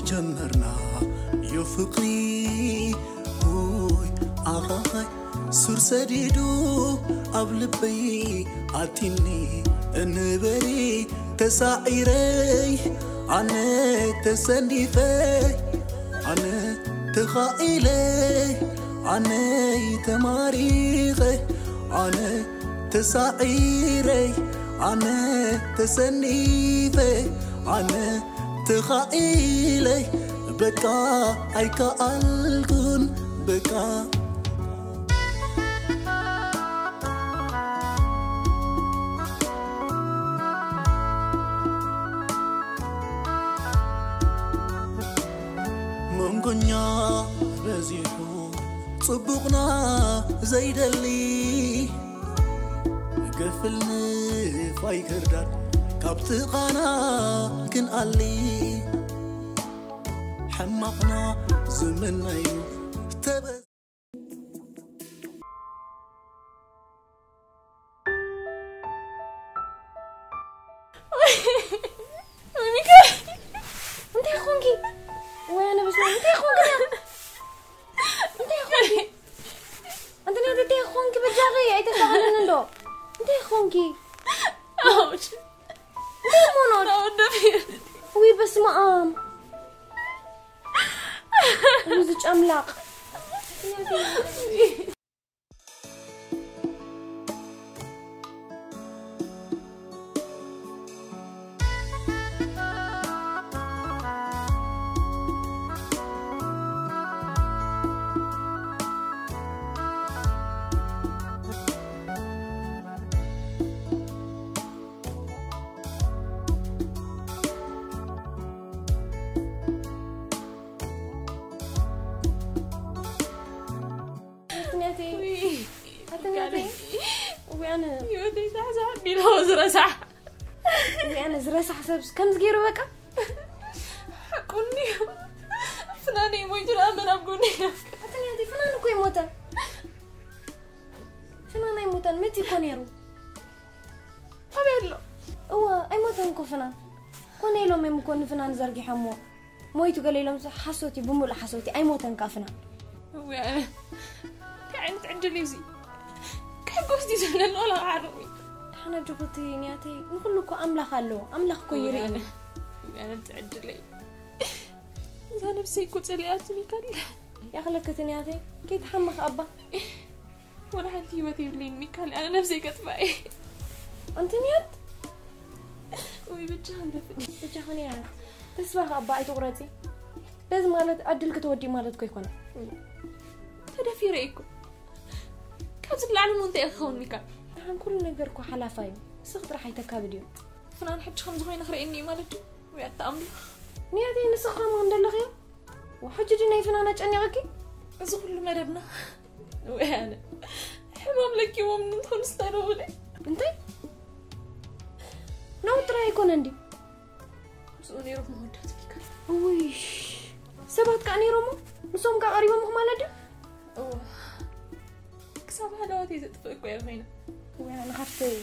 ጀመርና ዩ ፍቕሪ ውይ ኣኻኻይ ሱር ሰዲዱ ኣብ ልበይ ኣቲኒ እንበሪ ተሳዒረይ ኣነ ተሰኒፈ ኣነ ተኻኢለ ኣነይ ተማሪኸ ኣነ ተሳዒረይ ኣነ ተሰኒፈ ኣነ ተኻኢለይ በቃ ኣይከኣልኩን በቃ መንጎኛ በዚሑ ጽቡቕና ዘይደሊ ገፍል ንፋይ ክርዳድ ካብ ጥቓና ክንኣሊ ሕማቕና ዝምነዩ ተበ እንታይ ኾንኪ? ወይ ኣነ በስመ ኣብ፣ እንታይ ኾንኪ? እንታይ ኾንኪ? ኣንተ ናይ እንታይ ኾንኪ? በጃኺ ኣይተሳቐለኒ እንዶ። እንታይ ኾንኪ? እንታይ ሞኖት? ውይ በስመ ኣብ። ውይ ዝጨምላቕ። ኣትኛተይ ኣትኛተይ ወይ ኣነ ህይወተይ ሳሕሳሕ ቢልዎ ዝረሳሕ ወይ ኣነ ዝረሳሕ ሰብስ ከምዚ ገይሩ በቃ ሓቁኒ ፍናነይ ሞይቱ ደኣ መን ኣብ ጎኒ ኣትኛተይ ፍናን እኮ ይሞተ ፍናን ኣይሞተን መቲ እኮ ነይሩ ኣበይ ኣሎ እወ ኣይሞተን እኮ ፍናን ኮነ ኢሎም እዮም እኮ ንፍናን ዘርጊሖምዎ ሞይቱ ገለ ኢሎም ሓሶት እዩ ብምሉእ ሓሶት እዩ ኣይሞተን ካፍና እውያነ እንታይ ዓይነት ዕድል እዩ እዚ ክሕጎስ ድዩ ዘለና ወላ ክሓርቕ እዩ ሓና ጅኹቲ ንያተይ ንኹሉ እኮ ኣምላኽ ኣለዎ ኣምላኽ እኮ ይርኢ እውያነ እቲ ዕድለይ እዛ ነብሰይ እኮ ጸሊኣትኒ ካለ ያኽለክቲ ንያተይ ከይትሓምኽ ኣባ ወላ ሓንቲ ህይወት የብለይን ሚካል ኣነ ነብሰይ ከጥፋእ እየ ኣንቲ ንያት ወይ ብቻ ንደፍእ ብቻ ኸንያት ተስፋ ከኣባ ኣይትቑረፂ በዚ ማለት ዕድል ክትወዲ ማለት ኮ ይኮነ ተደፊረ እኮ ካብዚ ብላዕሊ ኑ እንታይ ክኸውን ሚካል ንሓን ኩሉ ነገር ኮ ሓላፋ እዩ ንስኽ ጥራሕ ኣይተካብድ እዩ ፍናን ሕጂ ከም ዝኾይነ ክርእየኒ እዩ ማለት እዩ ወይ ኣተኣምሉ ንያተይ ንስኻ ማ እንደለኽዮ ሕጂ ድዩ ናይ ፍናን ኣጨኒቕኪ እዚ ኩሉ መደብና ወይ ኣነ ሕማም ለኪሞም እንትኾኑ ዝተረቡለ እንታይ ነው ጥራይ ኣይኮነ እንዲ ምስኡ ነይሩ መወዳት ፊካ ውይ ሰባት ከዓ ነይሮሞ ንሶም ከዓ ቀሪቦምኹ ማለት ድዩ እዋ ክሳብ ሃለዋት እየ ዘጥፍእ እኮ እየ ኮይነ ወይ ኣነ ካብተይ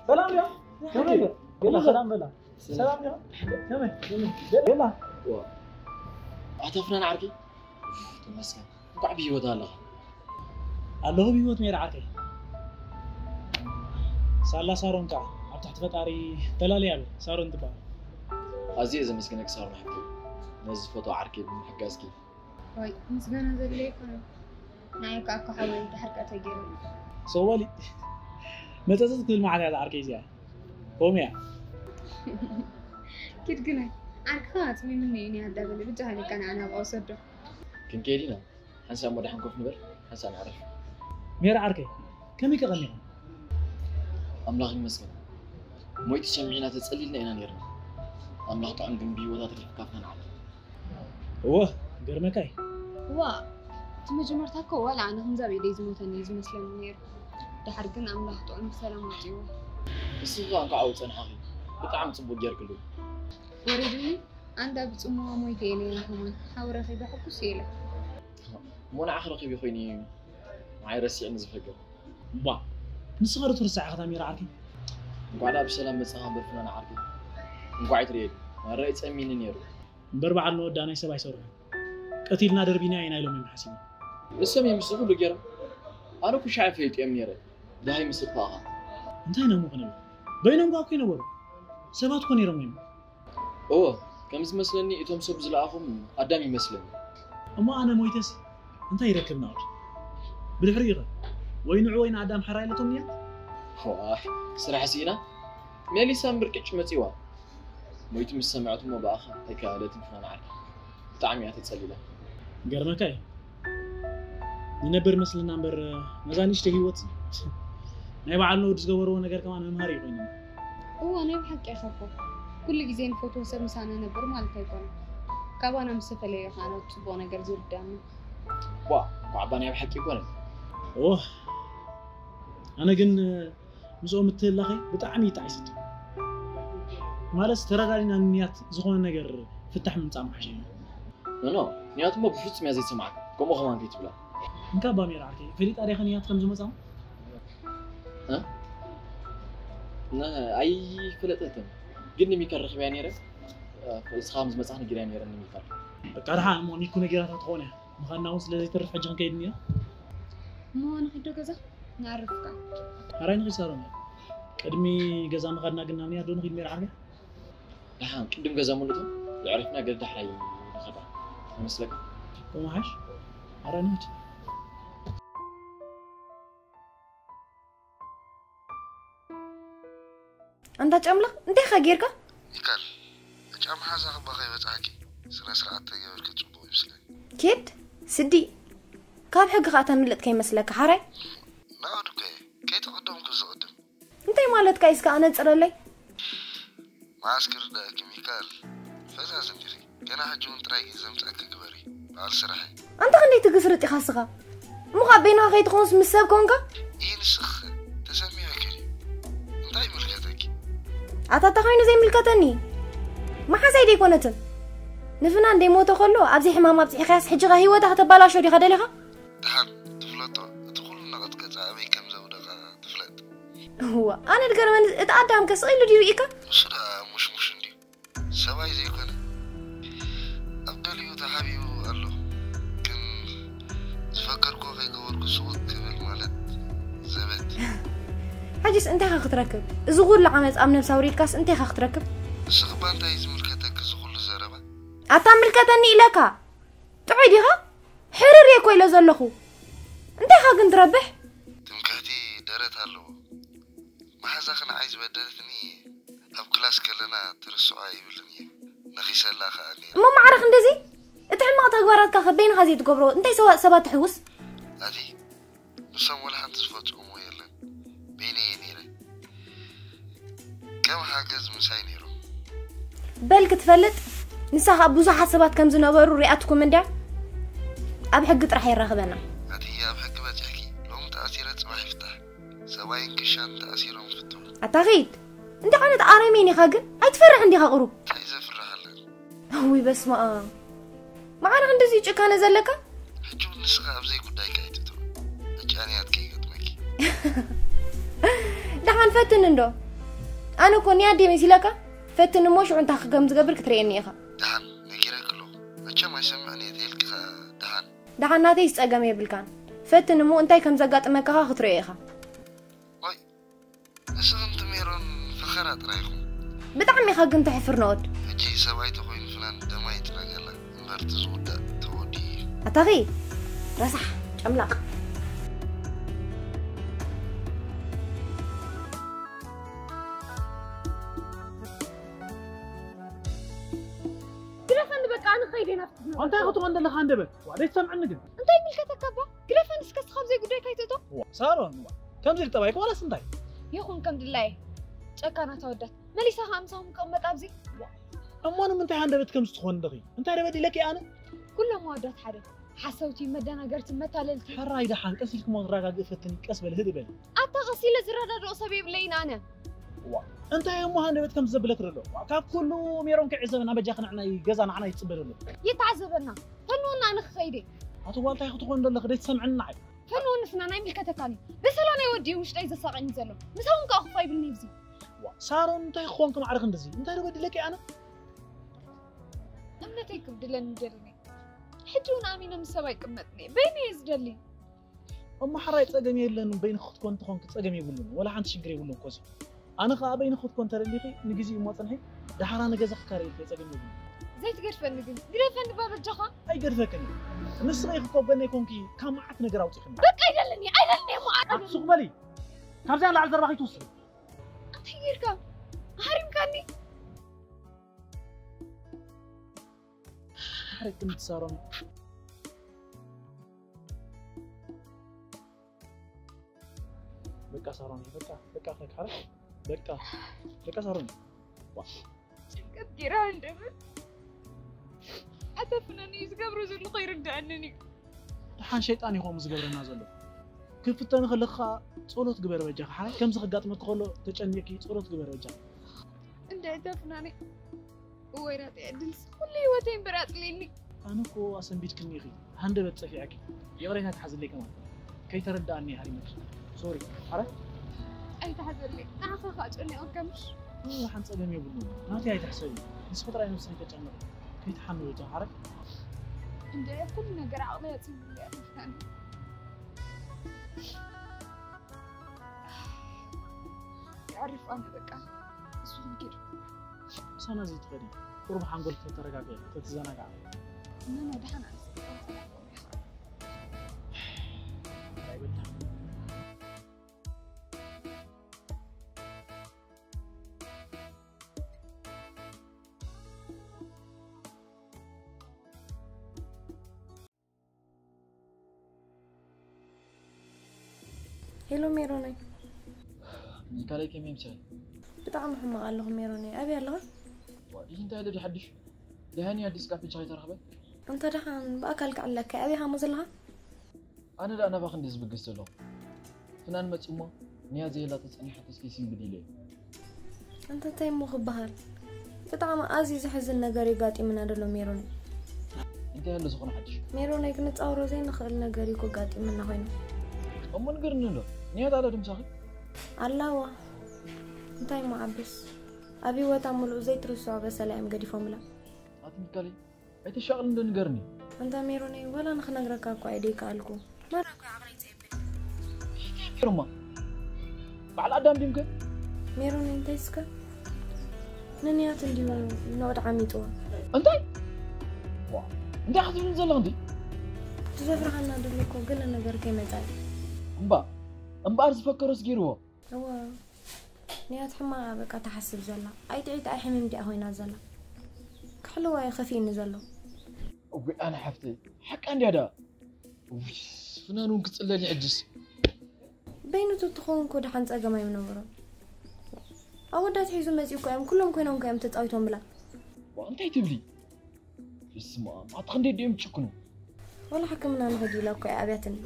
ሰላም ዲያ? ከመይ? በላ ሰላም በላ። ሰላም ዲያ? ከመይ? በላ። ኣታ ፍናን ዓርኪ? ተመስገን። እንኳዕ ብህይወት ኣለኻ። ኣለኹ ብህይወት ሜሪ ዓርከይ። ሳላ ሳሮን ከዓ ኣብ ትሕቲ ፈጣሪ ተላልያ ኣለ። ሳሮን ትበሃል። ኣዝየ ዘመስግነኪ ሳሮን ሓብተይ ነዚ ዝፈትዎ ዓርከይ ብምሕጋዝኪ። ዋይ ምስጋና ዘድልዮ ኣይኮነን። ንዓይ ከዓ እኮ ሓወይ ድሓር ከዓ ተገይሩ እዩ። ሰዋሊ መጸጸት ክብል መዓት እያ ዓርከይ እዚኣ። ሆም እያ። ኪድ ግናይ ዓርክኻ ኣጽሚምኒ እዩ ኒያ እንዳበለ ብጃኻ ኢልካ ንዓና ኣብኣ ውሰዶ። ክንከይድ ኢና። ሓንሳእ እሞ ደሓን ኮፍ ንበል፣ ሓንሳእ ንዕረፍ። ሜሪ ዓርከይ፣ ከመይ ከቐኒኹም? ኣምላኽ ይመስገን። ሞይቲ ሰሚዕና ተጸሊልና ኢና ነይርና። ኣምላኽ ጥዑም ግን ብህይወት ኣትሪፉካ ፍናን ዓዲ። እወ፣ ገርመካይ። ዋ፣ እቲ መጀመርታ እኮ ዋላ ኣነ ከምዛ ብኢደይ ዝሞተኒ እዩ ዝመስለኒ ነይሩ። ድሓር ግን ኣምላኽ ጥዑም ብሰላም ኣውፅዎ። ንስኺ ከኣ እንኳዕ ኣብኡ ጸንሓኺ። ብጣዕሚ ጽቡቕ ጌርክሉ። ወሪዱኒ ኣንዳ ብጽምዋ ሞይተ እየ ነይረ ከማን ሓው ረኺበ ሕጉስ እየ ኢለ። እሞ ንዓኺ ረኺቢ ኮይኑ እዩ ንዓይ ረሲዕኒ ዝፈገር። እባ ንስኻ ዶ ትርስዓ ኢኻ ታሚራ ዓርከይ? እንኳዕ ደኣ ብሰላም መጻኻ እምበር ፍናን ዓርከይ። እንኳዕ ኣይትርእየሉ። ማራ ይጸሚኒ ነይሩ። እምበር በዓል ነወዳ ናይ ሰብ ኣይሰርሑ። ቀቲልና ደርቢና ኢና ኢሎም እዮም ሓሲቦም። እሶም እዮም ምስቲ ኩሉ ገይሮም። ኣነ ኩሻዕ ፈሊጦም ነይረ። ደሃይ ምስል ፋኻ። እንታይ ነሙ ክንብል? በይኖም ጓ እኮ ይነበሩ። ሰባት እኮ ነይሮም እዮም። እዎ፣ ከም ዝመስለኒ እቶም ሰብ ዝለኣኹም ኣዳም ይመስለኒ። እሞ ኣነ ሞይተስ እንታይ ይረክብ ናውድ? ብድሕሪኡ ኸ? ወይ ንዑ ወይ ንኣዳም ሓራይ ኣለቶም ንያት? ዋሕ፣ ስራሕ ስኢና። ሜሊሳ እምብርቅጭ መጺዋ። ሞይቱ ምስ ሰምዐት እሞ ብኣኻ ኣይከኣለትን ፍናን ዓርከይ። ብጣዕሚ እያ ተጸሊላ። ገርመካ እዩ። ንነብር መስልና እምበር ነዛ ንእሽተይ ህይወት ናይ በዓል ነውድ ዝገበርዎ ነገር ከማን መምሃሪ እዩ ኮይኑና። እዋ ናይ ብሓቂ ኢኻ እኮ። ኩሉ ግዜ ንፈትዎ ሰብ ምሳና ነብር ማለት ኣይኮነን። ካባና ምስ ተፈለየ እዩ ከኣ ነቲ ጽቡቕ ነገር ዝርድኣና። ዋ፣ እኳ ኣባ ናይ ብሓቂ ይኮነን። ኦ ኣነ ግን ምስኦም እትህላኸይ ብጣዕሚ ይጣዒስት። ማለት ተረዳዲና ንንያት ዝኾነ ነገር ፍታሕ ምምጻእ ምሓሸ እዩ። ኖ ኖ፣ ንያት እሞ ብፍጹም እያ ዘይትሰምዓካ። ከምኡ ከማን ከይትብላ። እንካ ባሜራ ዓርከይ ፈሊጣ ዲኻ ንያት ከም ዝመጻ? እ? ነ-፣ ኣይፈለጠትን። ግን ንሚካል ረኺበያ ነይረ። እስኻ ከም ዝመጻኻ ነጊረያ ነይረ ንሚካል። በቃ ደሓን እሞ ሚኩ ነጊራታ ትኾን እያ። ምዃንና እውን ስለ ዘይተርፍ ሕጂ ክንከይድ እኒኣ። እሞ ንኺዶ ገዛ ንዓርፍካ። ሓራይ ንኺድ ሳሮን እያ። ቅድሚ ገዛ ምኻድና ግን ናብ ንያት ዶ ንኺድ ሜራ ዓርከይ? ደሓን ቅድም ገዛ ምልእቶ የዕሪፍና ገለ ዳሕራይ ንኸዳ ይመስለካ። ተመሓሽ ሓራይ ንኺድ። ኣንታ ጨምላቕ እንታይ ኢኻ ጌርካ? ሚካል፣ ጫማ ሓዛ ክባ ከይበጽሓኪ ስነ ስርዓት ተገበርኪ ጽቡቕ ይመስለኒ። ኬድ ስዲ ካብ ሕጊ ከኣ ተምልጥ ከይመስለካ ሓራይ። ናኦድ እኮ እየ ከይተቐደምኩ ዝቕድም። እንታይ ማለትካ እዩ እስከ ኣነጽረለይ? መዓስ ክርዳእኪ ሚካል፣ ፈዛዝ እንዲኺ። ገና ሕጂ እውን ጥራይ ግዜ ዘምጻእኪ ግበሪ በዓል ስራሐይ። ኣንታ ክንደይ ትግስርጥ ኢኻ እስኻ? እሞ ካብ በይንኻ ከይትኾንስ ምስ ሰብ ኮንካ? ይህ ንስኺ ተሰሚዑኪ ድዩ? እንታይ ይምልከተኪ? ኣታ እንታይ ኮይኑ ዘይምልከተኒ? መሓዛይ ደይኮነትን? ንፍናን ደይሞተ ከሎ ኣብዚ ሕማም ኣብፂሕካያስ ሕጂ ኸ ህይወታ ከተባላሾ ዲኻ ደሊኻ? ደሓን ትፍለጦ እቲ ኩሉ ነቐጥ ገጻ ኣበይ ከም ዘውደቐ ትፍለጥ። እዋ ኣነ ድገርመኒ እቲ ኣዳም ከ ስቕ ኢሉ ድዩ ርኢካ? ንሱ ደኣ ሙሽሙሽ እንድዩ ሰብኣይ ዘይኮነ ኣብ ገሊኡ ተሓቢኡ ኣሎ። ግን ዝፈከርኩ ከይገበርኩ ስቕ ክብል ማለት ዘበት። ሕጅስ እንታይ ኢኻ ክትረክብ? እዚ ኩሉ ዓመፅ ኣብ ነብሲ ኣውሪድካስ እንታይ ኢኻ ክትረክብ? ንስኺ እባ እንታይ እዩ ዝምልከተኪ እዚ ኩሉ ዘረባ? ኣታ ምልከተኒ ኢለካ ጥዑይ ዲኻ? ሕርር እየ እኮ ኢለ ዘለኹ። እንታይ ኢኻ ግን ትረብሕ? ትምክሕቲ ደረት ኣለዎ። መሓዛኺ ንዓይ ዝበደለትኒ ኣብ ክላስ ከለና ትርስዖ ኣይብልን እየ። ነኺሰላ ከኣ ነይረ። እሞ ማዕረ ክንድዚ? እቲ ሕማቕ ተግባራትካ ከ በይንኻ ዘይትገብሮ እንታይ ሰዋ-፣ ሰባት ትሕውስ? ኣቲ ንሶም ወላ ሓንቲ ዝፈጽምዎ የለን። በይነይ እየ ነይረ። ከም ሓገዝ ምሳይ ነይሮም። በል ክትፈልጥ ንሳ ከኣ ብዙሓት ሰባት ከም ዝነበሩ ሪኣትኩም እንድያ። ኣብ ሕጊ ጥራሕ የራኽበና። ኣቲ ኣብ ሕጊ በጺሕኪ ሎሚ ተኣሲረ ጽባሕ ይፍታሕ። ሰብኣይን ክሻን ተኣሲሮም ፍትሑ። ኣታ ኺድ። እንታይ ዓይነት ኣረሜን ኢኻ ግን? ኣይትፈርሕን ዲኻ ቁሩብ? እንታይ ዘፍርሕ ኣለኒ? እውይ በስመ ኣብ። መዓረ ክንድዚ ጭካነ ዘለካ? ሕጂ እውን ንስኻ ኣብ ዘይጉዳይካ ኣይትእትው። ዕጫንያት ከይገጥመኪ። ደሓን ፈትን እንዶ። ኣነ እኮ ንያት ድየ መሲለካ? ፈትን እሞ ሽዑ እንታይ ከም ዝገብር ክትርእየኒ ኢኻ። ደሓን ነጊረኪ ኣለኹ። መቸም ኣይሰምዕን እየ ተይልኪ ኸኣ ደሓን። ደሓን ናተይስ ጸገም የብልካን። ፈትን እሞ እንታይ ከም ዘጋጥመካ ኸኣ ክትርእዮ ኢኻ። ዋይ ንስኽን ትሜሮን ፈኸራ ጥራይ ኢኹም። ብጣዕሚ ኢኻ ግን ተሕፍር ነኦድ። ሕጂ ሰብኣይ ተኾይኑ ፍናን ደማ ይጥረገላ እምበር እቲ ዝውዳእ ተወዲኡ እዩ። ኣታ ኺድ ረሳሕ ጨምላቕ። ግደፈኒ በቃ ኣነ ኸይደ ናብቲ ዝነበረ። እንታይ ክትኾን ዘለኻ ኣንደበት? ዋ ደይትሰምዕኒ ግን። እንታይ ይምልከተካ እባ? ግደፈኒ እስከ እስኻ ኣብ ዘይጉዳይካ ኣይትእቶ። ዋ ሳሮን ዋ ከምዚ ኢል ጠባይኪ ዋላስ እንታይ? ይኹን ከም ድላየ። ጨካናት ኣወዳት። መሊሳ ከኣ ምሳኹም ክቕመጥ ኣብዚ? እሞ ንምንታይ ሃንደበት ከምዚ ትኾን ደኺ? እንታይ ደበዲለኪ ኣነ? ኩሎም ኣወዳት ሓደ። ሓሰውቲ፣ መደናገርቲ፣ መታለልቲ። ሕራይ ደሓን ቀስ ኢልኪ እሞ ትረጋግኢ ፈትኒ፣ ቀስ በሊ ህድእ በሊ። ኣታ ቀስ ኢለ ዝረዳድኦ ሰብ የብለይን ኣነ። ዋ እንታይ እሞ ሃንደበት ከምዚ ዘብለኪ ዘሎ? ዋ ካብ ኩሉ ሜሮን ክዕዘበና በጃኺ ንዓና ገዛ ንዓና ይጽበ ዘሎ። ይተዓዘበና። ፈንወና ኣነ ክኸይድ እየ። ኣቲ ዋልታይ ክትኾን ዘለኺ ደይትሰምዕኒ ንዓይ። ፈንወኒ ፍናን ኣይምልከተካን እዩ። ብሰላም ናይ ወዲ እዩ ውሽጠይ ዘሳቕየኒ ዘሎ። ምሳኹም ከኣ ክፋ ይብልኒ ኣብዚ። ዋ ሳሮን እንታይ ክኾንኪ ማዕረ ክንድዚ? እንታይ ዶ በዲለኪ ኣነ? እምነተይ ክብድለኒ ደሊኒ። ሕጂ እውን ኣሚነ ምስ ሰብ ኣይቅመጥን እየ። በይነይ እየ ዝደሊ። እሞ ሓራይ ጸገም የለን፣ በይንኺ ክትኮን እንተኾንኪ ጸገም የብሉን፣ ወላ ሓንቲ ሽግር የብሉን ኮሲ። ኣነ ኸኣ በይንኺ ክትኮን ተደሊኺ ንግዜኡ እሞ ጽንሒ፣ ደሓራ ንገዛኺ ካርየልኪ ጸገም የብሉን። ዘይትገድፈኒ ግን ግደፈኒ እባ በጃኻ። ኣይገድፈክን እየ። ንስኺ ኢኺ እኮ ኣብ ጎነይ ኮንኪ ካብ መዓት ነገር ኣውጺኽኒ። በቃ ኣይደልን እየ ኣይደልን እየ እሞ ዓቐሉ። ኣቲ ሱቕ በሊ። ካብዚኣ ንላዕሊ ዘረባ ከይትወስኺ። እንታይ ጌርካ? ሃሪምካኒ። ሓረቂ ምትሳሮም በቃ ሳሮን በቃ በቃ ፈካረ በቃ በቃ ሳሮን ጭንቀት ጌራ እንደምን ኣተፍነኒ ዝገብሮ ዘሎ ከይርዳእንን እዩ። ደሓን ሸይጣን እዩ ከምኡ ዝገብረና ዘሎ። ክፍተን ከለኻ ጸሎት ግበር በጃኻ። ሓራይ ከምዚ ከጋጥመኪ ከሎ ተጨኒቕኪ ጸሎት ግበር በጃኻ። እንደ ተፍናኒ እወይ ራጤ ዕድልስ ኩሉ ህይወተይ እምበር ኣጥልየኒ። ኣነ እኮ ኣሰንቢድክኒ ኢኺ። ሃንደበት ጸፊዐኪ። ይቕሬታ ትሓዝለይ ከማን። ከይተረድኣኒ ሃሪመኪ። ሶሪ። ሓራይ ኣይትሓዘለይ። ንዓኻ ከዓ ጨኒቐካ ምሽ? ሓንቲ ጸገም የብሉን። ናተይ ኣይትሕሰቢ። ንስኺ ጥራይ ነብስኺ ተጨነቒ። ከይትሓሚ በጃኺ ሓራይ። እንደ ኩሉ ነገር ዓቕለይ ኣፅቢሉ እየ ተፍናኒ። የዕርፍ ኣነ በቃ እሱ ንጌር ምሳና ዘይትኸዲ ቁሩብ ሓንጎል ተተረጋገ ተትዘናጋዕ ምኖ ደሓን ኣንስ ኣይበልታ ሄሎ ሜሮነይ። ሚካለይ ከመይ ምሳይ? ብጣዕሚ ሕማቕ ኣለኹ ሜሮነይ። ኣበይ ኣለኻ? ዋዲ እንታይ ደዲ ሓድሽ? ደሃኒ ኣዲስ ካፍንቻ ኣይተረኽበን? እንተ ደሓን ብኣካል ክዕለካ ኣበይ ሃሞ ዘለኻ? ኣነ ደኣ ናባኺ እንዲ ዝብገስ ዘለኹ። ፍናን መጺኡ እሞ ንያ ዘየላ ተጸኒሓ ተስኪ ሲንግል ኢለ። እንተ እንታይ እሞ ክበሃል? ብጣዕሚ ኣዝዩ ዘሕዝን ነገር እዩ ጋጢምና ዘሎ ሜሮን። እንታይ ኣሎ ዝኾነ ሓድሽ? ሜሮነይ ክንጻወሮ ዘይንኽእል ነገር እዩ ከጋጢመና ኮይኑ። እሞ ንገርኒ እንዶ ንያት ኣላ ድምሳኺ? ኣላዋ እንታይ እሞ ዓብስ ኣብ ህይወታ ምሉእ ዘይትርስዖ በሰላ እዮም ገዲፎምላ። ኣቲ ሚካለይ ኣይተሻቕል እንዶ ንገርኒ። ኣንታ ሜሮነይ ዋላ ንኽነግረካ እኳ እየ ደይከኣልኩ። ማራ እኳ ዓቕለይ ጸይበ። ሜሮማ በዓል ኣዳም ድምከ? ሜሮን እንታይ እስከ ንንያት እንዲሁ ነቕድ ዓሚጥዋ። እንታይ ዋ እንታይ ክትብልን ዘለኽ እንዲ? ትዘፍርሃና ደሎ እኮ ገለ ነገር ከይመጻ እዩ። እምባ እምበኣር ዝፈከሮስ ገይርዎ። እዋ ንያት ሕማቕ እያ በቃ ትሓስብ ዘላ። ኣይጥዒት ኣይሕምም ድያ ኮይና ዘላ። ክሕልዋ እዩ ከፊእኒ ዘሎ። እዊ ኣነ ሓፍተይ ሓቃ እንድያ ደኣ። ውይ ፍናን እውን ክጽለል ሕጅስ። በይኑ ተትኸውን እኮ ደሓን ጸገም ኣይምነበሮን። ኣወዳት ሒዙ መጺኡ እኮ እዮም ኩሎም ኮይኖም እኮ እዮም ተጻዊቶምላ። ዋ እንታይ ትብሊ? በስመ ኣብ ኣቲ ክንደይ ድዮም ዝጭክኑ። ዋላ ሕክምና ንኸይድ ኢላ እኮ እያ ኣብያትኒ።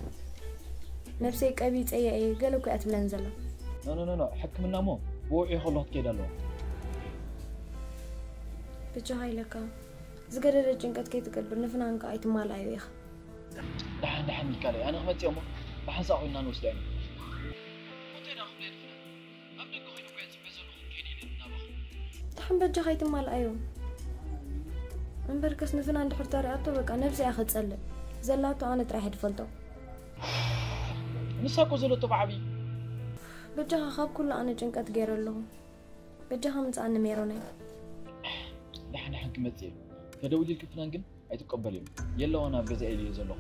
ነብሰይ ቀቢጸያ እየ ገለ እኮ እያ ትብለኒ ዘላ። ኖኖኖኖ ሕክምና እሞ ብውዑይ ከሎ ክትከይድ ኣለዋ። ብቻ ሃይለካ ዝገደደ ጭንቀት ከይትገብር ንፍናን ከኣ ኣይትማልኣዮ ኢኻ። ደሓን ደሓን ሚካለይ ኣነ ክመጽእ እሞ ብሓንሳእ ኮይንና ንወስዳ ኢና። ደሓን በጃኻ ኣይትማልኣዮ እምበርከስ ንፍና እንድሕር ተሪኣቶ በቃ ነብሲ እያ ክትጸልእ ዘላቶ ኣነ ጥራሕ እየ ድፈልጦ ንሳ እኮ ዘለቶ ብዓብዪ በጃኻ ካብ ኩሉ ኣነ ጭንቀት ገይረ ኣለኹ በጃኻ ምጽኣኒ ሜሮነይ ደሓን ደሓን ክመጽእ እየ ተደውሊልኪ ፍናን ግን ኣይትቀበልዮም የለዋን ኣብ ገዛ ኢለዮ ዘለኹ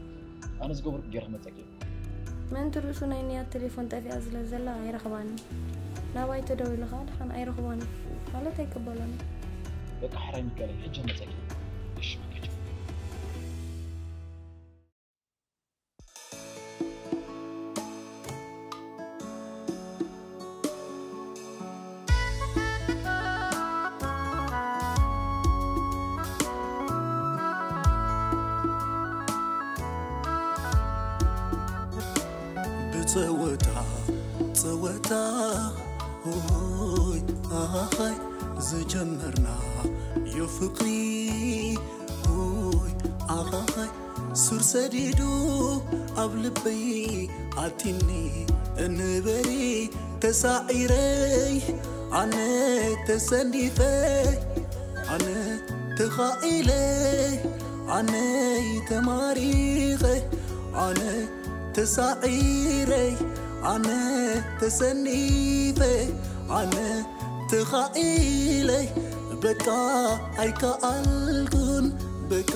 ኣነ ዝገበርኩ ገይረ ክመጸኪ እየ ምእንቲ ርእሱ ናይ ንያት ቴሌፎን ጠፊኣ ስለ ዘላ ኣይረኽባን እዩ ናባይ ተደዊሉ ኸዓ ደሓን ኣይረኽቦን እዩ ማለት ኣይቀበሎን እዩ በቃ ሕራይ ሚካኤል ሕጂ ክመጸኪ እሺ በቃ ቻው ጸወታ ሆይ ኣኻኻይ ዝጀመርና ዮ ፍቕሪ ሆይ ኣኻኻይ ሱር ሰዲዱ ኣብ ልበይ ኣቲኒ እንበሪ ተሳዒረይ ኣነ ተሰኒፈ ኣነ ተኻኢለ ኣነ ተማሪቐ ኣነ ተሳዒረይ ኣነ ተሰኒፈ ኣነ ተኻኢለይ በቃ ኣይከኣልኩን በቃ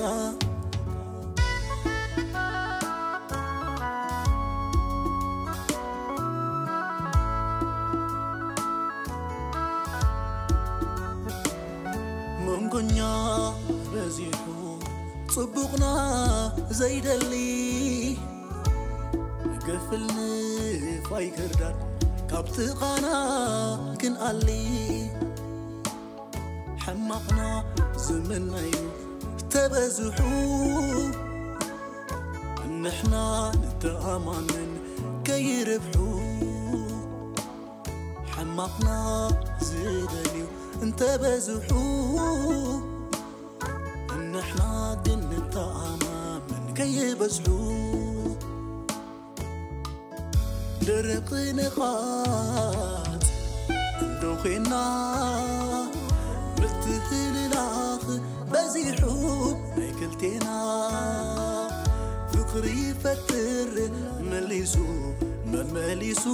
መንጎኛ በዚሑ ጽቡቕና ዘይደሊ ገፍል ንፋይ ክርዳድ ካብ ጥቓና ክንኣሊ ሕማቕና ዝምነዩ ተበዝሑ ንሕና ንተኣማመን ከይርብሑ ሕማቕና ዝደልዩ እንተበዝሑ ንሕና ግን ንተኣማመን ከይበዝሑ ደረቕ ንቓት እንዶ ዄንና ምትህልላኽ በዚሑ ናይ ክልቴና ፍቕሪ ይፈጥር መሊሱ መመሊሱ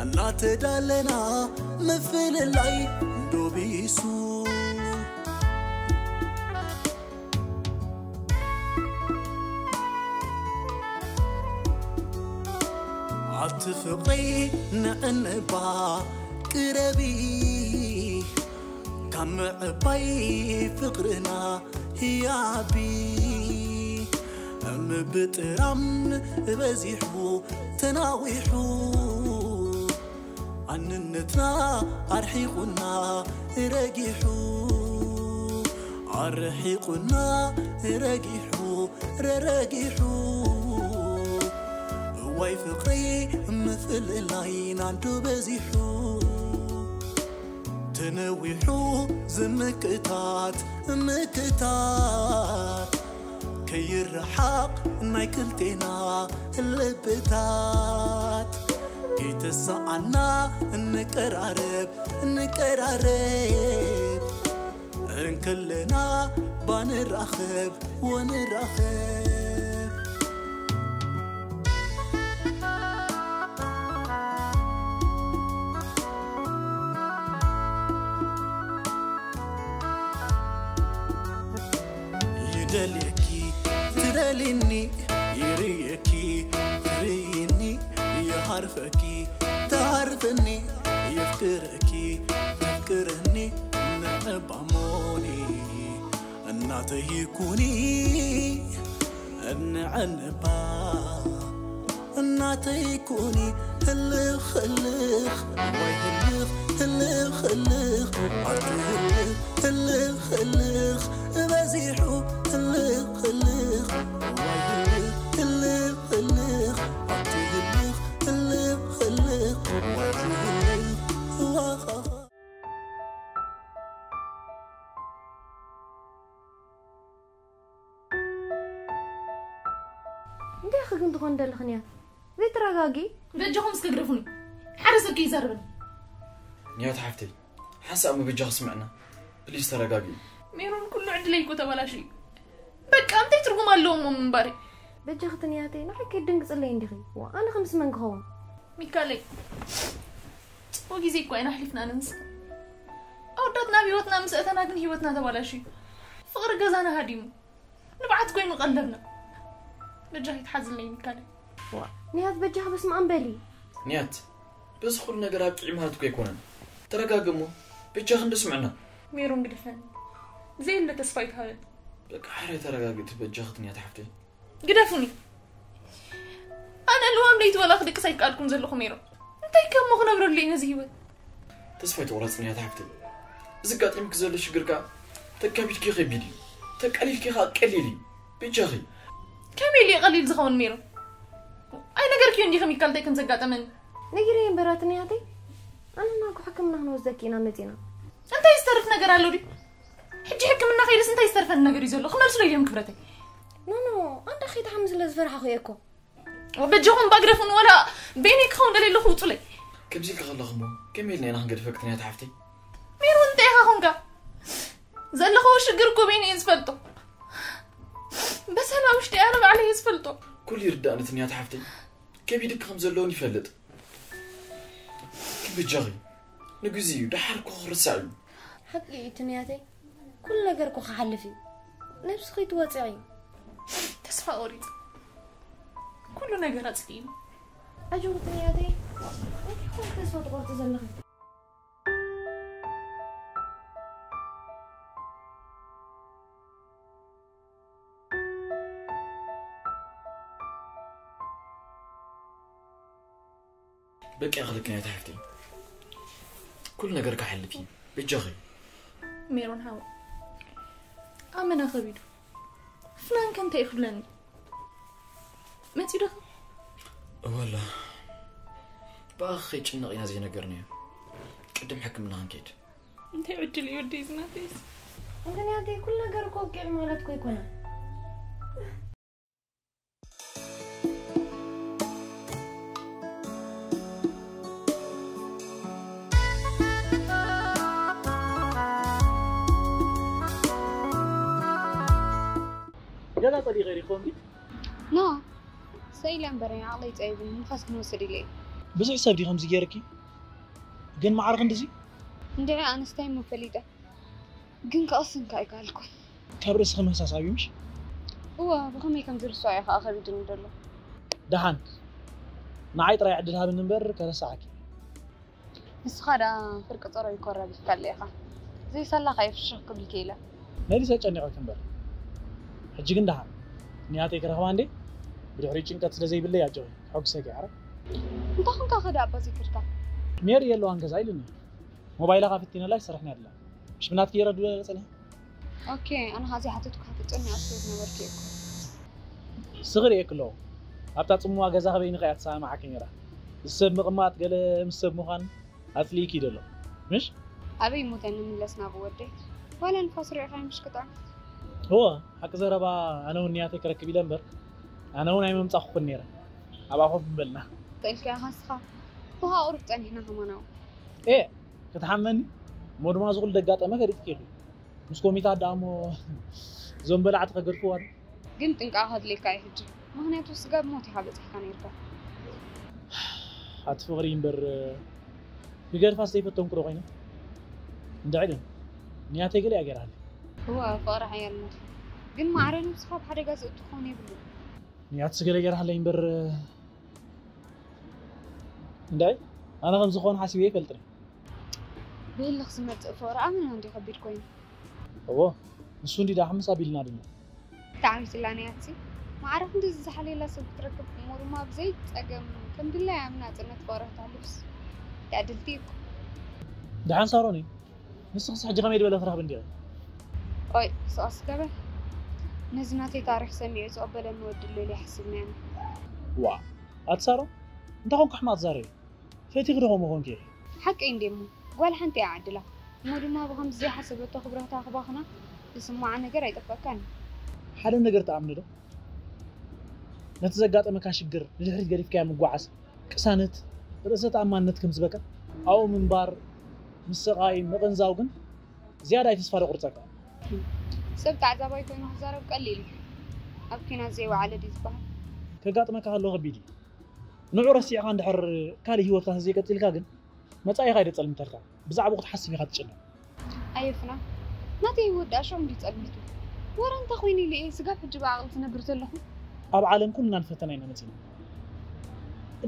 እናተዳለና ምፍልላይ ዶቢሱ ኣቲ ፍቕሪ ንዕንባ ቅረቢ ካብ ምዕባይ ፍቕርና ህያቢ ምብጥራም በዚሑ ተናዊሑ ኣንነትና ኣርሒቑና ረጊሑ ኣርሒቑና ረጊሑ ረረጊሑ እዋይ ፍቕሪ ምፍልላይና እንዶ በዚሑ ተነዊሑ ዝምክታት ምክታት ከይረሓቕ ናይ ክልቴና ልብታት ከይተሰኣና እንቀራረብ እንቀራረብ እንክልና ባንራኸብ ወንራኸብ ይደልየኪ ትደልኒ ይርእየኪ ትርእይኒ ይሃርፈኪ ትሃርፍኒ የፍቅረኪ ተፍቅረኒ ንዕባሞኒ እናተይ ኩኒ እንዕንባ እናተይ ኩኒ ህልኽ ህልኽ ወይ ህልኽ ህልኽ ህልኽ ኣቲ ህልኽ ህልኽ ህልኽ በዚሑ ህልኽ ህልኽ ወይ ህልኽ ህልኽ ህልኽ ኣቲ ህልኽ ህልኽ ህልኽ ወይ ህልኽ ዋኻኻ እንታይ ኢኺ ግን ትኾን ደለኽን እያ? ዘይትረጋጊ? በጃኹም እስከ ግደፉኒ። ሓደ ሰብ ከይዛረበኒ። ንያት ሓፍተይ፣ ሓንሳእ እሞ በጃኺ ስምዕና። ፕሊስ ተረጋጊ። ሜሮን፣ ኩሉ ዕድለይ እኮ ተበላሽዩ። በቃ እንታይ ትርጉም ኣለዎ እሞ ምንባረይ? በጃኺ ትንያተይ፣ ንዓይ ከይትድንግጽለይ እንዲኺ። ዋ፣ ኣነ ከምስ መን ክኸውን? ሚካለይ፣ ጽቡቕ ግዜ እኮ ኢና ኣሕሊፍና ኣነ ንስኺ። ኣወዳት ናብ ህይወትና ምስ ኣተና ግን ህይወትና ተባላሽዩ። ፍቕሪ ገዛና ሃዲሙ። ንብዓት ኮይኑ ቀለብና። በጃኺ ትሓዝለይ ሚካለይ። ዋ፣ ንያት በጃኺ በስመኣም በሊ። ንያት፣ በዚ ኩሉ ነገር ኣብቂዑ ማለት እኮ ኣይኮነን። ተረጋጊ እሞ በጃኺ እንዶ ስምዕና። ሜሮን ግደፈኒ። ዘየለ ተስፋ ኣይትሃበኒ። በቃ ሕራይ ተረጋጊ እቲ በጃኺ ትንያት ሓፍተይ። ግደፉኒ። ኣነ ልዋም ለይቲ ዋላ ክድቅስ ኣይከኣልኩን ዘለኹ ሜሮን። እንታይ ከሞ ክነብረሉ እየ ነዚ ህይወት? ተስፋ ኣይትቑረጽ ንያት ሓፍተይ። እዚ ኣጋጢሙኪ ዘሎ ሽግር ከኣ ተካቢድኪ ከቢድ እዩ። ተቃሊልኪ ከኣ ቀሊል እዩ። በጃኺ። ከመይ ኢሉ እዩ ቀሊል ዝኸውን ሜሮን? ኣይነገርክዮን ዲኺ ሚካል እንታይ ከም ዘጋጠመኒ? ነጊረ እምበራትኒ ኣተይ ኣነና እኮ ሕክምና ክንወስደኪ ኢና መፂና። እንታይ ዝተርፍ ነገር ኣሎ ድዩ? ሕጂ ሕክምና ከይደስ እንታይ ዝተርፈን ነገር እዩ ዘሎ? ክመልስሎ እዮም ክብረተይ። ኖ ኖ፣ ኣንዳ ከይትሓሚ ስለ ዝፈርሓኹ እየ እኮ። በጃኹም ባግደፉን ወላ ቤኒ ክኸውን ደለየለኹ ውፁለይ። ከምዚ ኢልካ ከለኹ እሞ ከመይ ኢልና ኢና ክንገድፈክትን እያ ተሓፍተይ? ሜሮን እንታይ ኢኻ ኾንካ? ዘለኸዎ ሽግር እኮ ቤኒ እየ ዝፈልጦ። በሰላ ውሽጢ ኣነ ባዕለይ እየ ዝፈልጦ። ኩሉ ይርዳእንትን እያ ተሓፍተይ። ከቢድክ ከም ዘለውን ይፈልጥ። ግን በጃኺ ንግዜ እዩ፣ ደሓር እኮ ክርሳዕ እዩ። ሓቂ እዩ ትንያተይ፣ ኩሉ ነገር እኮ ክሓልፍ እዩ። ነብስኺ ትወፅዒ። ተስፋ ቆሪፅ ኩሉ ነገር ኣፅሊእኒ። ኣጆኺ ትንያተይ፣ እንታይ ኮን ተስፋ ትቆርፂ ዘለኺ? በቂ ኣኽልክን እያ ተሓፍተይ። ኩሉ ነገር ክሓልፍ እዩ። በጃኺ። ሜሮን ሓወይ፣ ኣመና ከቢዱ። ፍናን ከ እንታይ እዩ ክብለኒ? መፂኡ ዶ? እወላ፣ ብኣኺ ከይጭነቕ ኢና ዘይነገርናዮ። ቅድም ሕክምና ክንከይድ። እንታይ ዕድል እዩ ወደይ ዝናተይስ? እንትን ያተይ ኩሉ ነገር እኮ ኣብቂዑ ማለት እኮ ኣይኮነን። ገዛ ጸሊእ ኸይዲ ይኸውን ድዩ? ኖ፣ ሰኢለ እምበር ዓቕለይ ጸቢቡኒ፣ ንፋስ ክንወስድ ኢለ እየ። ብዙሕ ሰብ ድዩ ከምዚ ገይርኪ? ግን ማዕረ ክንድዚ? እንድዒ ኣነስታይ እሞ ፈሊጠ፣ ግን ክቕስን ከኣ ኣይከኣልኩን። ካብ ርእስኺ ምህሳስ ኣብዩ ምሽ? እወ፣ ብኸመይ ከም ዝርስዖ እዩ ከኣ ከቢድኒ ዘሎ። ደሓን፣ ንዓይ ጥራይ ዕድል ሃብኒ እምበር ከረስዓኪ። ንስኻ ደኣ ፍርቂ ጸረዩ ኮራቢትካለ ኢኻ። ዘይሳላኻ እየ ፍሽኽ ክብልኪ ኢለ። መሊሰ ጨኒቐኪ እምበር። ሕጂ ግን ደሓን። ንያተይ ክረኽባ እንዴ? ብድሕሪኡ ጭንቀት ስለ ዘይብለይ ኣጆኺ፣ ከሐጉሰኪ እየ፣ ዓረ። እንታይ ኾንካ ከ ደኣ ኣባ ዘይከድካ? ሜሪ የለዋን ገዛ ኢሉኒ። ሞባይላ ከፊትኪ ነላ ይሰርሕን ያድላ። ምሽ ብናትኪ ይረዱ ጸኒሐ። ኦኬ፣ ኣነ ኸዚ ሓተትኩ ክትጨነቂ ስለ ዝነበርኪ እኮ። ስኽሪ እየ ክሎ። ኣብታ ጽምዋ ገዛ ከበይኒ ከያ ትሰማማዓኪ ነይራ። ሰብ ምቕማጥ ገለ ምስ ሰብ ምዃን ኣጽሊእኪ እዩ ዘሎ። ምሽ? ኣበይ ሞተ ንምለስ ናብ ወደይ? ዋላ ንፋስ ርኢኻ ምሽ ክጣም? እወ፣ ሓቂ ዘረባ ኣነ እውን ንያተይ ክረክብ ኢለ እምበር፣ ኣነ እውን ኣይመምጻኹኹን ነይረ። ኣብኣ ኮፍ ምበልና። ተልካ ኢኻ ንስኻ። ብኻ ቁሩብ ጸኒሕና ከማን ኣብኡ። ኤ፣ ክትሓመኒ? እሞ ድማ ዝኹሉ ደጋጠመ ፈሊጥኪ ኢኺ። ምስ ኮሚታት ደኣ እሞ እዞም በላዕቲ ከገድፍዋ ዶ? ግን ጥንቃቐ ከድልየካ እዩ ሕጂ። ምኽንያቱ ስጋብ ሞት ኢኻ በጺሕካ ነይርካ። ኣቲ ፍቕሪ እምበር ክገድፋስ ዘይፈተንኩ ዶ ኮይነ? እንድዒ ግን ንያተይ ገለ እያ ገይራለይ። እወ፣ ፍቕሪ ሓያል እንድዩ። ግን ማዕረ ነብስኻ ኣብ ሓደጋ ዘእቱ ክኸውን የብሉን። ንያትስ ገለ ገይራለይ እምበር እንድዒ ኣነ ከም ዝኾነ ሓሲበ ይፈልጥን። ብህልኽ ዝመጽእ ፍቕሪ ኣመና እንድዩ ከቢድ ኮይኑ። እዎ፣ ንሱ እንዲ ደኣ ሕምስ ኣቢልና ድማ። ብጣዕሚ ስላንያትሲ፣ ማዕረ ክንድዚ ዝሓልየላ ሰብ ክትረክብ እሞ ድማ ብዘይ ጸገም ከም ድላያ ኣብ ናጽነት ፍቕሪ ክተሕልፍስ ዕድልቲ እኮ። ደሓን ሳሮኒ፣ ንስኽስ ሕጂ ከመይ ዝበለ ክረኽብ እንዲኺ? ቆይ፣ ስቓስ ገበ፣ ነዚ ናተይ ታሪኽ ሰሚዑ ዝቕበለኒ ወዲ ኣሎ ኢለ ይሓስብ ነይረ። ዋ፣ ኣቲ ሳሮ፣ እንታይ ኮንኩ ሕማቕ ትዛረቢ? ፈቲኺ ዶ ከምኡ ኮንኪ? ሓቀይ እንዴ እሞ፣ ጓል ሓንቲ እያ ዓድላ። እሞ ድማ ብኸምዚ ዘይሓሰበቶ ክብረታ ክባኽና ዝስምዓ ነገር ኣይጠፍኣካን እዩ። ሓደ ነገር ትኣምኒ ዶ? ነቲ ዘጋጠመካ ሽግር ንድሕሪት ገዲፍካዮ ምጓዓዝ፣ ቅሳነት፣ ርእሰ ተኣማንነት ከም ዝበካ፣ ኣብኡ ምንባር፣ ምስቓይ፣ ምቕንዛው ግን ዝያዳ እዩ ተስፋ ዘቑርጸካ። ሰብ ተዓዛባይ ኮይኑ ክዛረብ ቀሊል እዩ። ኣብ ኲናት ዘይወዓለ ድዩ ዝበሃል? ከጋጥመካ ከሎ ከቢድ እዩ። ንዑ ረሲዕካ እንድሕር ካልእ ህይወትካ ተዘይቀጺልካ ግን፣ መጻኢኻ እዩ ዘጸልምተልካ። ብዛዕባኡ ክትሓስብ ኢኻ ትጭነቕ። ኣየፍና፣ ናተይ ህይወት ደኣ ሽዑ እንድዩ ጸልሚቱ። ወረ እንታይ ኮይኑ ኢለ እየ ስጋብ ሕጂ ብዓቕሊ ዝነብር ዘለኹ? ኣብ ዓለም ኩልና ንፈተና ኢና መጺና።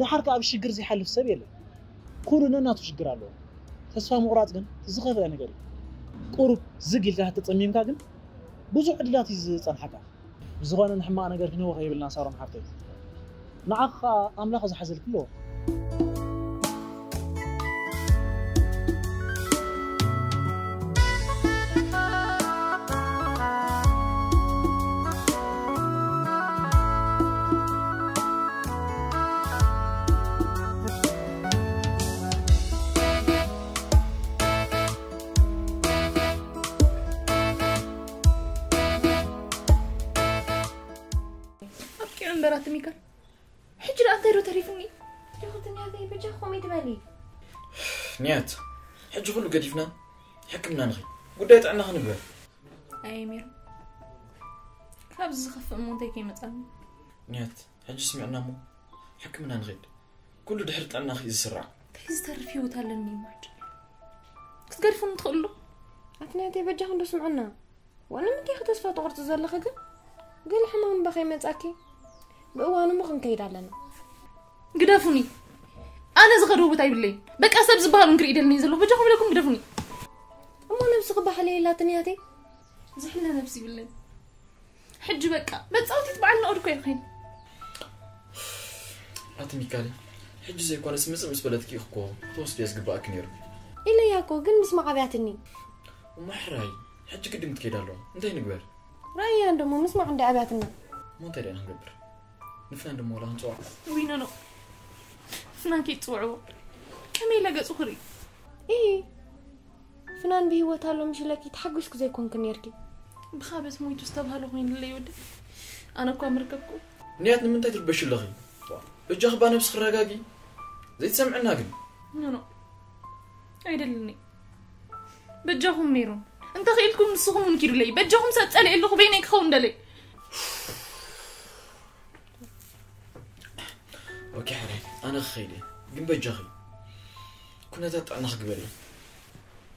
ድሓር ከኣ ብሽግር ዘይሓልፍ ሰብ የለን። ኩሉ ነናቱ ሽግር ኣለዎ። ተስፋ ምቑራጽ ግን ዝኸፍአ ነገር እዩ። ቁሩብ ዝግ ኢልካ ተጸሚምካ ግን ብዙሕ ዕድላት እዩ ዝጸንሓካ። ብዝኾነ ንሕማቕ ነገር ክንህወ ከይብልና ሳሮን ሓፍተይ። ንዓኻ ኣምላኽ ዝሓዘልኪ ኣለዎ። ኣቲ ሚካል፣ ሕጂ ደኣ እንታይ ዶ ተሪፉኒ? ጆኽትንያተይ፣ በጃ ኮሜ ትበሊ። ንያት፣ ሕጂ ኩሉ ገዲፍና ሕክምና ንኸይድ፣ ጉዳይ ጥዕና ክንግበር። ኣይ ሚሩ፣ ካብዚ ዝኸፍእ እሞ እንታይ ከይመጻኒ? ንያት፣ ሕጂ ስሚዕና እሞ ሕክምና ንኸይድ፣ ኩሉ ድሕሪ ጥዕናኺ እዩ ዝስራዕ። እንታይ ዝተርፍ ህይወት ኣለኒ እሞ ሕጂ? ክትገድፉኒ ትኽእሉ? ኣትንያተይ፣ በጃ ክንዶ ስምዕና። ዋና ምንታይ ተስፋ ትቆርጽ ዘለኺ ግን? ገለ ሕማም እምባ ከይመጻኪ? ብእዋኑ እሞ ክንከይድ ኣለና። ግደፉኒ። ኣነ ዝኸዶ ቦታ ይብለይ። በቃ ሰብ ዝበሃል እንግሪ ይደልኒ ዘለኹ። በጃኹም ኢለኩም ግደፉኒ። እሞ ነብስኺ ባሕሊ የላትን ያተይ? ዝሕለ ነብሲ ይብለይ። ሕጂ በቃ መጻወቲት በዓል ናኦድ እኮ ይኾይን። ኣቲ ሚካሊ፣ ሕጂ ዘይኮነስ ምጽእ ምስ በለትኪ እኮ ክትወስድዮ ዝግባኣኪ ነይሩ። ኢለያ እኮ፣ ግን ምስማዕ ኣብያትኒ። እሞ ሕራይ፣ ሕጂ ግድን ክትከይድ ኣለዋ። እንታይ ንግበር? ራእያ እንደሞ ምስማዕ እንደ ኣብያትና። እሞ እንታይ ደኣ ክንገብር? ንፍናን ድማ ዋላ ክንጽውዓ? ውይ፣ ኖ፣ ኖ። ፍናን ከይትጽውዕዎ። ከመይ ኢለ ገጹ ክርኢ? ኢሂ። ፍናን ብህይወት ኣሎ ምሽ ኢለኪ ተሓጒስኪ ዘይኮንኪ ነይርኪ። ብኻበት ሞይቱ ዝተባህለ ኮይኑለይ ወዲ። ኣነ እኳ ምርከብኩ። ንያት ንምንታይ ትርበሽ ኣለኺ? በጃኺ እባ ነብስኺ ረጋጊ። ዘይትሰምዕና ግን? ኖ፣ ኖ። ኣይደልኒ። በጃኹም ሜሮን። እንተ ኽኢልኩም ንስኹም እውን ኪዱለይ። በጃኹም ሰብ ጸልኤ ኣለኹ በይነይ ክኸውን ደለይ። ኦኬ፣ ሕራይ፣ ኣነ ክኸይድ እየ። ግን በጃኺ ኩነታት ጥዕናኺ ግበሪ።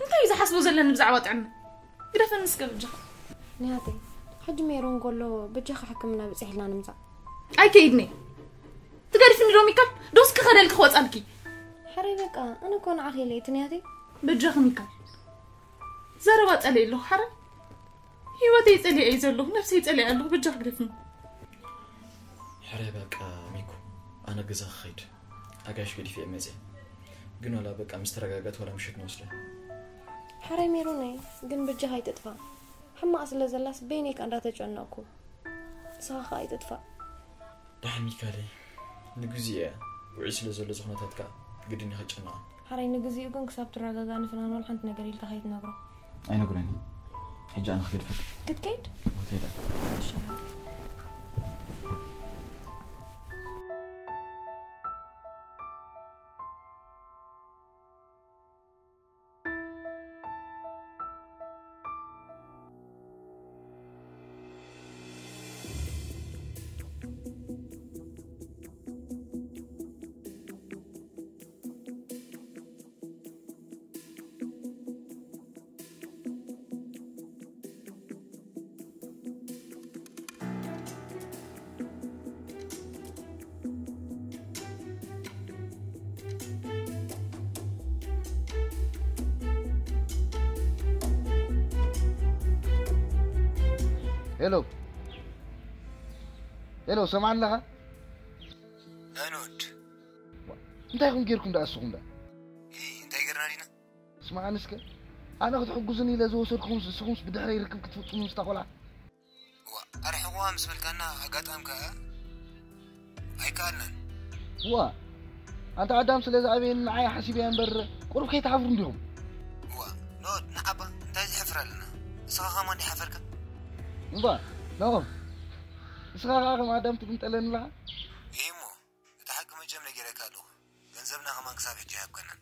እንታይ እዩ ዝሓስቦ ዘለኒ ብዛዕባ ጥዕና? ግደፈኒ እስከ በጃኻ። ንያተይ፣ ሕጂ ሜሮን ከሎ በጃኻ ሕክምና ብጽሕልና ንምጻእ። ኣይከይድን እየ። ትገድፍኒ ዶ ሚካል? ዶስ ክኸደልኪ ክወጻልኪ? ሕራይ በቃ፣ ኣነ እኮ ንዓኺ ኢለ እየ፣ ትንያተይ። በጃኺ ሚካል። ዘረባ ጸልኤ ኣለኹ፣ ሕራይ። ህይወተይ ጸሊኤ እየ ዘለኹ፣ ነብሰይ ጸሊኤ ኣለኹ፣ በጃኺ ግደፍኒ። ሕራይ በቃ ሚኩ፣ ኣነ ገዛ ክኸይድ። ኣጋይሽ ገዲፈ እየ መጽየ። ግን ዋላ በቃ ምስ ተረጋጋት ዋላ ምሸት ንወስደ። ሕራይ ሜሮነይ፣ ግን በጃኻ ኣይትጥፋእ። ሕማቕ ስለ ዘላስ በይነይ ከኣ እንዳተጨነቕኩ። ንስኻ ከኣ ኣይትጥፋእ። ደሓን ሚካለይ፣ ንግዜኡ እያ። ውዑይ ስለ ዘሎ እዚ ኩነታት ከኣ ግድን ኢኻ ክትጨነቓ። ሕራይ ንግዜኡ ግን ክሳብ ትረጋጋእ ንፍናን ዋላ ሓንቲ ነገር ኢልካ ከይትነግሮ። ኣይነግሮን እየ። ሕጂ ኣነ ክገድፈካ። ክትከይድ? ሆቴል። እሺ። ሄሎ፣ ሄሎ፣ ሰማዕ ኣለኻ? ኣንወድ። እንታይ ኢኹም ጌርኩም ደኣ እስኹም ደኣ? እ፣ እንታይ ጌርና ዲና? ስማዓኒ እስከ፣ ኣነ ክትሕጉዝኒ ኢለ ዝወሰድኩምስ፣ እስኹምስ ብድሕረይ ርክብ ክትፍጽሙ ምስታ ቆልዓ? ዋ፣ ኣርሕቕዋ ምስ በልካና ኣጋጣሚ ከኣ ኣይከኣልናን። ዋ፣ ኣንታ ኣዳም ስለ ዝኣበየኒ ንዓይ ሓሲበያ እምበር ቁሩብ ከይትሓፍሩ እንዲኹም። ዋ፣ ኖድ ንዓባ እንታይ ዝሕፍር ኣለና? እስኻ ከማን ዲሓፈርካ? እምባ፣ ናሆም፣ እስኻ ከኣ ከም ኣዳም ትግምጠለኒ ኣለኻ? እሂ እሞ፣ እቲ ሓቂ መቸም ነጊረካ ኣለኹ። ገንዘብና ከማን ክሳብ ሕጂ ኣይሃብካናን።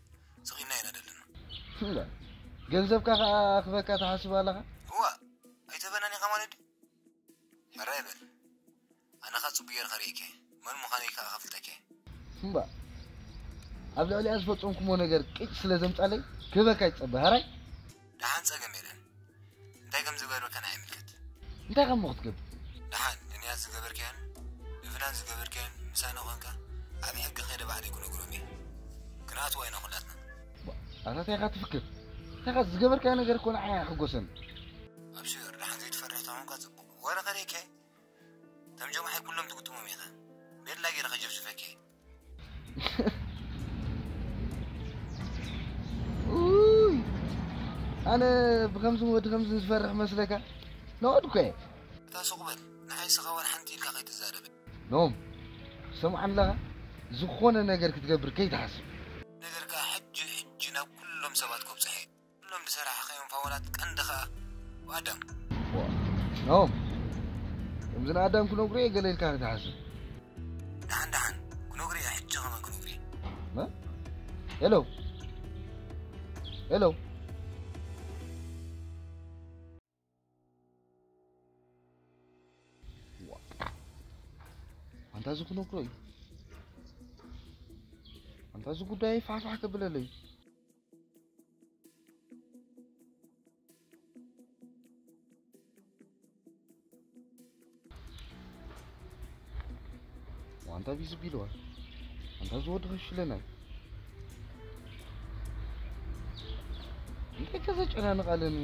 ስቕ ኢልና ኢና ደለና። እምባ፣ ገንዘብካ ከኣ ክበካ ትሓስብ ኣለኻ? እዋ፣ ኣይትህበናን ኢኻ ማለት ድዩ? ሕራይ በል። ኣነ ኸኣ ጽቡቕ ጌርካ ርእየካ እየ። መን ምዃነይ ከኣ ከፍልጠካ እየ። እምባ፣ ኣብ ልዕሊኣ ዝፈጸምኩሞ ነገር ቅጭ ስለ ዘምጻለይ ክህበካ ይጸበ። ሕራይ? ደሓን ጸገም የለን። እንታይ ከም ዝገበርካ ንዓይ ይምልከት። እንታይ ከም ክትገብር? ደሓን ንንያት ዝገበርካዮን ንፍናን ዝገበርካዮን ምሳና ኾንካ ኣብ ሕጊ ከይደ ባዕለይ ክነግሮም እየ። ክንኣትዋ ኢና ኩላትና። ባ-፣ ኣታ እንታይ ኢኻ ትፍክር? እንታይ ኢኻ ዝገበርካዮ ነገር እኮ ንዓይ ኣየሐጎሰን። ኣብሽር፣ ደሓን ዘይትፈርሕ ተኾንካ ጽቡቕ። ወረ ከርእየካ እየ። እቶም ጀምዓይ ኩሎም ትግጥሞም ኢኻ። ቤላ ጌረ ከጀፍጅፈካ እየ። ኡይ፣ ኣነ ብኸምዚ ወዲ ከምዚ ዝፈርሕ መስለካ? ነቐድኩ እየ። እታ ሱቕ በል፣ ንዓይ ስኻ ዋላ ሓንቲ ኢልካ ከይትዛረበ። ኖም፣ ሰምዓኒ ኣለኻ? ዝኾነ ነገር ክትገብር ከይትሓስብ። ነገር ከኣ ሕጂ ሕጂ ናብ ኩሎም ሰባት ከብጽሐ እየ። ኩሎም ዝሰራሕኻዮም ፋውላት ቀንዲ ኸኣ ኣዳም። ዋ፣ ኖም፣ ከምዚ ንኣዳም ክነግሮ እየ ገለ ኢልካ ከይትሓስብ። ሄሎ፣ ሄሎ። ኣንታ እዚ ክነግሮ እዩ። ኣንታ እዚ ጉዳይ ፋሕፋሕ ከብለለይ። ዋንታ ቢዚ ቢልዋ። ኣንታ ዝወዲ ከሽለናይ። እንታይ ከዘጨናንቕ ኣለኒ?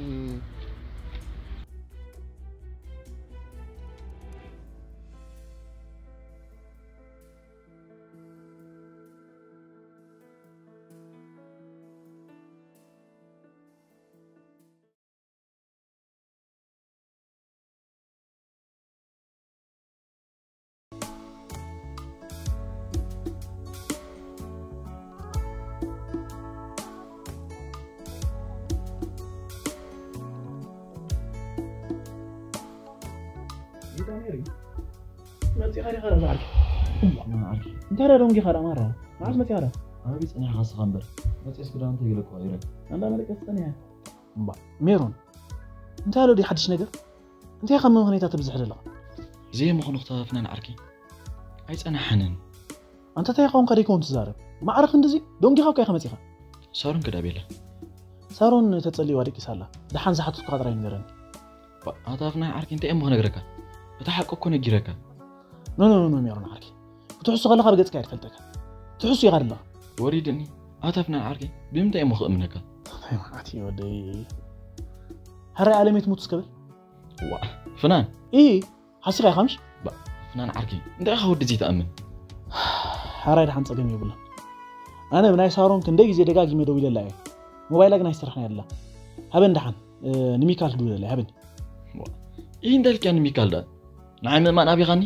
ጌታ ሜሪ፣ መጺኻ ዲኻ ደኣ በዓልኪ? እዋ፣ መዓልኪ። እንታይ ደኣ ደንጊኻ ደኣ ማራ? መዓስ መጺኻ ደኣ? ኣበይ ጸኒሕካ ንስኻ እምበር? መጺኤስ ክዳውንተይ ገለ እኮ ቀይረ። ኣንዳ መደቀሲ ጸኒሐ። እምባ፣ ሜሮን፣ እንታይ ኣሎ ድዩ ሓድሽ ነገር? እንታይ ከም ምኽንያታት ትብዝሕ ዘለኻ? ዘይምኽንያት ፍናን ዓርከይ ኣይጸናሓንን። ኣንታ እንታይ ኸውን ከደይ ከውን ትዛረብ? ማዕረ ክንድዚ ደንጊኻ እኮ ኢኻ መጺኻ። ሳሮን ከዳ ቤላ? ሳሮን ተጸልይዋ ደቂሳ ኣላ። ደሓን ዝሓተትኩኻ ጥራይ ንገረኒ። ባ-፣ ኣታ ፍናን ዓርከይ እንታይ እሞ ክነግረካ? እቲ ሓቂ እኮ ነጊረካ። ኖ፣ ኖ፣ ኖ፣ ኖ፣ ሜሮን ዓርከይ። ክትሕሱ ከለኻ ብገጽካ እየ ዝፈልጠካ። ትሕሱ ኢኻ ዘለኻ። ወሪድኒ። ኣታ ፍናን ዓርከይ ብምንታይ እሞ ክእምነካ? ኣይ፣ መዓት እዩ ወደይ። ሕራይ ኣለመይ ትሙት እስከ በል። ዋ፣ ፍናን። ኢ፣ ሓሲኻ ኢኻ ምሽ? ባ-፣ ፍናን ዓርከይ፣ እንታይ ኢኻ ወዲ ዘይትኣምን? ሕራይ ደሓን ጸገም የብሉን። ኣነ ብናይ ሳሮን ክንደይ ግዜ ደጋጊመ ደዊለላ እየ። ሞባይላ ግን ኣይሰርሕን እያ ዘላ። ሃበን ደሓን፣ እ፣ ንሚካል ክድውለላ እየ፣ ሃበን። ዋ፣ ኢ፣ እንታይ ኢልካ ንሚካል ደኣ? ንዓይ ምእማን ኣቢኻኒ?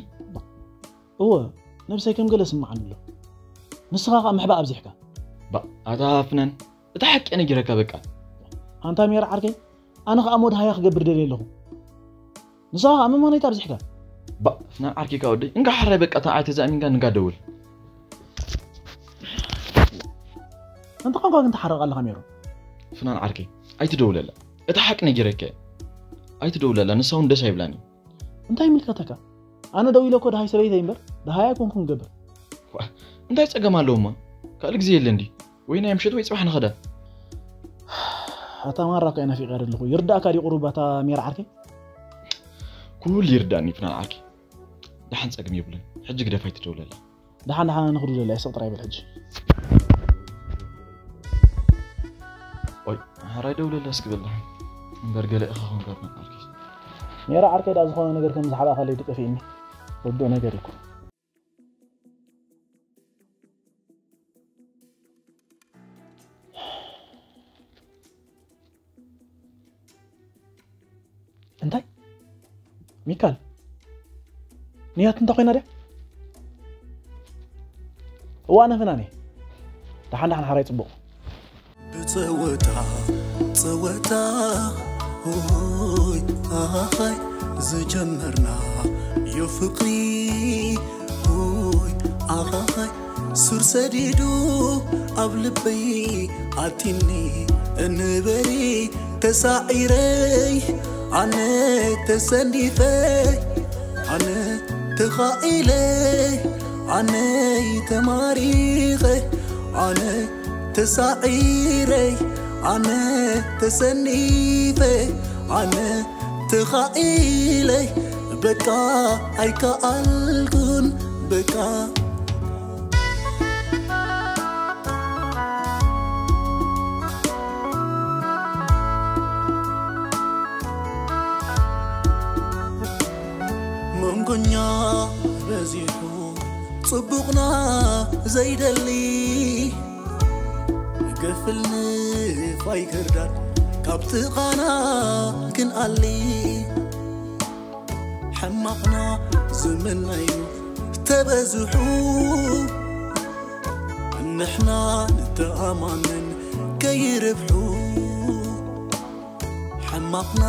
እወ፣ ነብሰይ ከም ገለ ስምዓኒ ኣሎ። ንስኻ ኸኣ ምሕባእ ኣብዚሕካ። ባ-፣ ኣታ ፍናን፣ እቲ ሓቂ ነጊረካ በቃ። ኣንታ ሜራ ዓርከይ፣ ኣነ ኸኣ ሞድሃያ ክገብር ደልየ ኣለኹ። ንስኻ ኸኣ መማነይታ ኣብዚሕካ። ባ-፣ ፍናን ዓርከይ ከኣ ወደይ፣ እንካ ሓራይ በቃ፣ እታ ዓይ ተዛእሚንካ እንካ ደውል። ኣንታ ቋንቋ ግን ትሓርቕ ኣለኻ ሜሮ። ፍናን ዓርከይ፣ ኣይትደውለላ። እቲ ሓቂ ነጊረካ እየ። ኣይትደውለላ፣ ንሳ እውን ደስ ኣይብላን እዩ። እንታይ ይምልከተካ? ኣነ ደው ኢለ እኮ ደሃይ ሰበይተይ እምበር፣ ደሃይ ኣይኮንኩን ክገብር። ዋ፣ እንታይ ጸገም ኣለዎ እሞ? ካልእ ግዜ የለን ድዩ? ወይ ናይ ምሸት ወይ ጽባሕ ንኸዳ። ኣታ ማራ እኮ እየ ናፊቐ ዘለኹ። ይርዳእካ ድዩ ቁሩብ ኣታ ሜራ ዓርከይ? ኩሉ ይርዳእኒ ፍናን ዓርከይ። ደሓን ጸገም የብሉን። ሕጂ ግደፋ ኣይትደውለላ። ደሓን ደሓን ኣነ ክድውለላ እየ፣ ስቕ ጥራይ በል ሕጂ። ኦይ፣ ሓራይ ደውለላ እስኪ በል ደሓን። እምበር ገለ ኢኻ ኮንካ ፍናን ዓርከይ። ሜራ ዓርከይ ደኣ ዝኾነ ነገር ከም ዝሓባእካለይ ተጠፊእኒ። ርዱእ ነገር እኮ። እንታይ? ሚካል? ንያት እንታይ ኮይና ድያ? እዋ፣ ኣነ ፍናን እየ። ደሓን ደሓን ሓራይ ጽቡቕ። ብጸወታ ጸወታ ሆይ ኣኻይ ዝጀመርና ዮ ፍቕሪ ሆይ ኣኻይ ሱር ሰዲዱ ኣብ ልበይ ኣቲኒ እንበሪ ተሳዒረይ ኣነ ተሰኒፈይ ኣነ ተኻኢለይ ኣነይ ተማሪኸ ኣነ ተሳዒረይ ኣነ ተሰኒፈ ኣነ ተኻኢለይ በቃ ኣይከኣልኩን በቃ መንጎኛ በዚሑ ጽቡቕና ዘይደሊ ገፍል ንፋይ ክርዳድ ካብ ጥቓና ክንኣሊ ሕማቕና ዝምነዩ ተበዝሑ ንሕና ንተኣማመን ከይርብሑ ሕማቕና